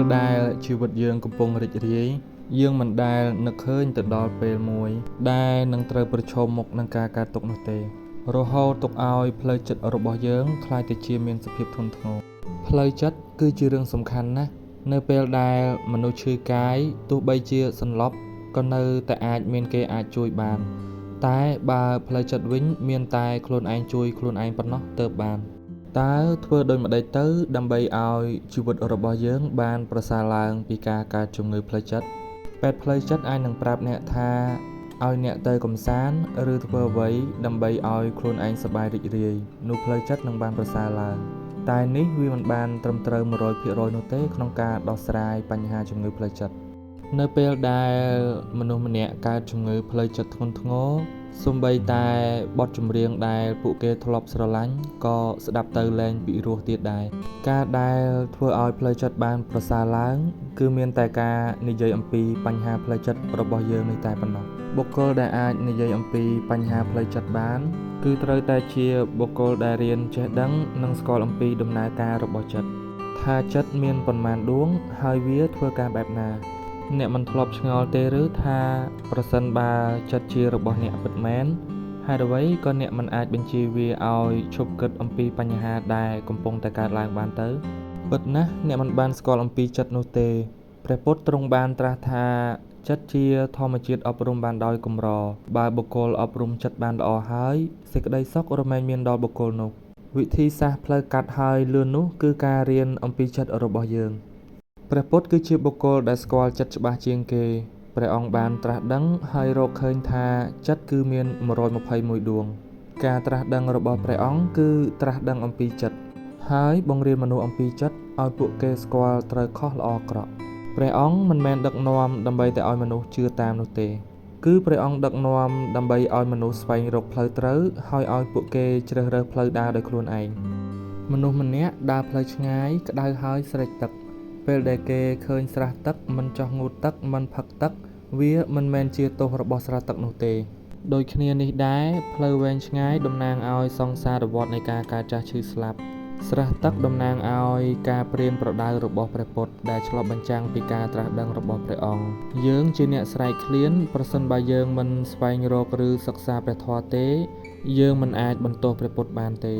ពេលដែលជីវិតយើងកំពុងរីករាយយើងមិនដែលនឹកឃើញទៅដល់ពេលមួយដែលនឹងត្រូវប្រឈមមុខនឹងការកើតទុក្ខនោះទេរហូតទុកឲ្យផ្លូវចិត្តរបស់យើងក្លាយទៅជាមានសភាពធ្ងន់ធ្ងរផ្លូវចិត្តគឺជារឿងសំខាន់ណាស់នៅពេលដែលមនុស្សឈឺកាយទោះបីជាសន្លប់ក៏នៅតែអាចមានគេអាចជួយបានតែបើផ្លូវចិត្តវិញមានតែខ្លួនឯងជួយខ្លួនឯងប៉ុណ្ណោះទើបបានតើធ្វើដូចម្តេចទៅដើម្បីឲ្យជីវិតរបស់យើងបានប្រសើរឡើងពីការកើតជំងឺផ្លូវចិត្តពេទ្យផ្លូវចិត្តអាចនឹងប្រាប់អ្នកថាឲ្យអ្នកទៅកម្សាន្តឬធ្វើអ្វីដើម្បីឲ្យខ្លួនឯងសប្បាយរីករាយនោះផ្លូវចិត្តនឹងបានប្រសើរឡើងតែនេះវាមិនបានត្រឹមត្រូវ 100% នោះទេក្នុងការដោះស្រាយបញ្ហាជំងឺផ្លូវចិត្តនៅពេលដែលមនុស្សម្នាក់កើតជំងឺផ្លូវចិត្តធ្ងន់ធ្ងរសូម្បីតែបទចម្រៀងដែលពួកគេធ្លាប់ស្រឡាញ់ក៏ស្ដាប់ទៅលែងពីរោះទៀតដែរការដែលធ្វើឲ្យផ្លូវចិត្តបានប្រសើរឡើងគឺមានតែការនិយាយអំពីបញ្ហាផ្លូវចិត្តរបស់យើងនេះតែប៉ុណ្ណោះបុគ្គលដែលអាចនិយាយអំពីបញ្ហាផ្លូវចិត្តបានគឺត្រូវតែជាបុគ្គលដែលរៀនចេះដឹងនិងស្គាល់អំពីដំណើរការរបស់ចិត្តថាចិត្តមានប៉ុន្មានដួងហើយវាធ្វើការបែបណាអ្នកមិនធ្លាប់ឆ្ងល់ទេឬថាប្រសិនបើចិត្តជារបស់អ្នកពិតមែនហេតុអ្វីក៏អ្នកមិនអាចបញ្ជាវាឲ្យឈប់គិតអំពីបញ្ហាដែលកំពុងតែកើតឡើងបានទៅពិតណាស់អ្នកមិនបានស្គាល់អំពីចិត្តនោះទេព្រះពុទ្ធទ្រង់បានត្រាស់ថាចិត្តជាធម្មជាតិអប់រំបានដោយកម្របើបុគ្គលអប់រំចិត្តបានល្អហើយសេចក្តីសុខរមែងមានដល់បុគ្គលនោះវិធីសាស្ត្រផ្លូវកាត់ហើយលឿននោះគឺការរៀនអំពីចិត្តរបស់យើងព្រះពុទ្ធគឺជាបុគ្គលដែលស្គាល់ចិត្តច្បាស់ជាងគេព្រះអង្គបានត្រាស់ដឹងហើយរកឃើញថាចិត្តគឺមាន121ដួងការត្រាស់ដឹងរបស់ព្រះអង្គគឺត្រាស់ដឹងអំពីចិត្តហើយបង្រៀនមនុស្សអំពីចិត្តឲ្យពួកគេស្គាល់ត្រូវខុសល្អអាក្រក់ព្រះអង្គមិនមែនដឹកនាំដើម្បីតែឲ្យមនុស្សជឿតាមនោះទេគឺព្រះអង្គដឹកនាំដើម្បីឲ្យមនុស្សស្វែងរកផ្លូវត្រូវហើយឲ្យពួកគេជ្រើសរើសផ្លូវដើរដោយខ្លួនឯងមនុស្សម្នាក់ដើរផ្លូវឆ្ងាយក្តៅហើយស្រេកទឹកពេលដែលគេឃើញស្រះទឹកមិនចោះងូតទឹកមិនផឹកទឹកវាមិនមែនជាទោសរបស់ស្រះទឹកនោះទេដូចគ្នានេះដែរផ្លូវវែងឆ្ងាយតំណាងឲ្យសង្សារវដ្តនៃការកើតចាស់ឈឺស្លាប់ស្រះទឹកតំណាងឲ្យការព្រានប្រដៅរបស់ព្រះពុទ្ធដែលឆ្លុះបញ្ចាំងពីការត្រាស់ដឹងរបស់ព្រះអង្គយើងជាអ្នកស្រែកឃ្លានប្រសិនបើយើងមិនស្វែងរកឬសិក្សាព្រះធម៌ទេយើងមិនអាចបន្ទោសព្រះពុទ្ធបានទេ